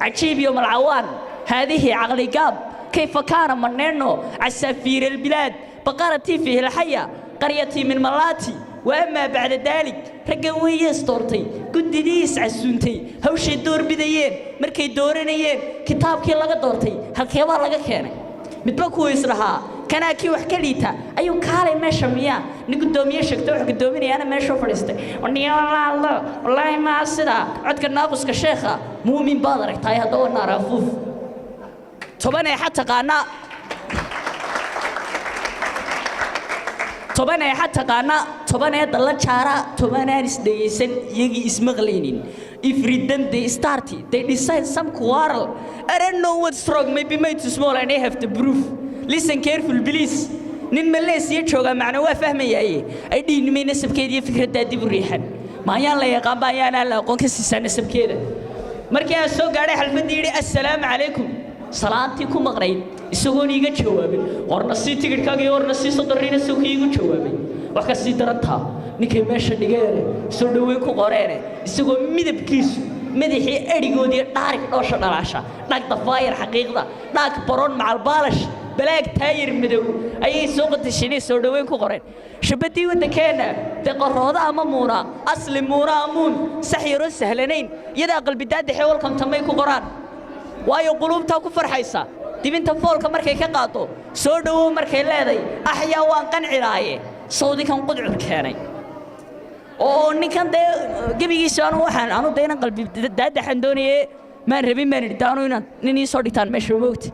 Cajiib iyo malcawaan haadihi caqligaab kayfa kaana maneno casaafiir albilaad baqaratii fiihi alxaya qaryatii min malaati. Wa amaa bacda daalik, raggan weeyees doortay, guddidii iscasuuntay, hawshay door bidayeen markay dooranayeen, kitaabkii laga doortay halkeebaa laga keenay? Midba kuwa isdhahaa kanaa kii wax ka liita ayuu kaalay meesha miyaa nin guddoomiye sheegto wax guddoominayaana meeshuu fadhiistay. Waniyo wallaahi maa sidaa codka naaquska sheekha muumin baad aragtaay. Haddaba naar afuuf 10 eexa taqaanaa, 10 eexa taqaana, 10 eedda la jaara, 10 aan isdhegaysan, iyagii ismaqlaynin. Every them they start, they decide some quarrel. I don't know what's wrong, maybe made too small and I have to proof. Listen careful, please. Nin Maleesiya joogaa macna waa fahmayaaye ay dhiinimay nasabkeeda iyo fikraddaa dib u riixan maayaan la yaqaan ba ayaanaan la aqoon ka siisaa nasabkeeda. Markii aan soo gaadhay xalfaddii, yidhi assalaamu calaykum, salaantii ku maqnayd isagoon iiga jawaabin, warna sii tigidhkaaga iyo warna sii 30 riina soo iigu jawaabay. Wax ka sii darantaa, ninkay meesha dhigeene soo dhoweyn ku qoreene, isagoo midabkiisu madaxii adhigoodii dhaarig dhoosha dhalaasha dhag dafaayar xaqiiqda dhaag baroon macalbaalash balaag taayir madow ayay soo qatashinay soo dhoweyn ku qoreen. Shabaddii waddankeenna dee qorooda ama muuna asli muuna amuun sax yaroo sahlanayn iyadaa qalbidaadaxee walkamtamay ku qoraan, waayo quluubtaa ku farxaysa dibinta foolka markay ka qaado, soo dhowow markay leeday, axyaa waan qancilaaye sawdikan qudcur keenay oo ninkan dee gebigiisa anu waxaan anu dee inaan qalbi daadaxan doonaye maan rabin baan idhi daanu inaan nin ii soo dhigtaan meesha moogta.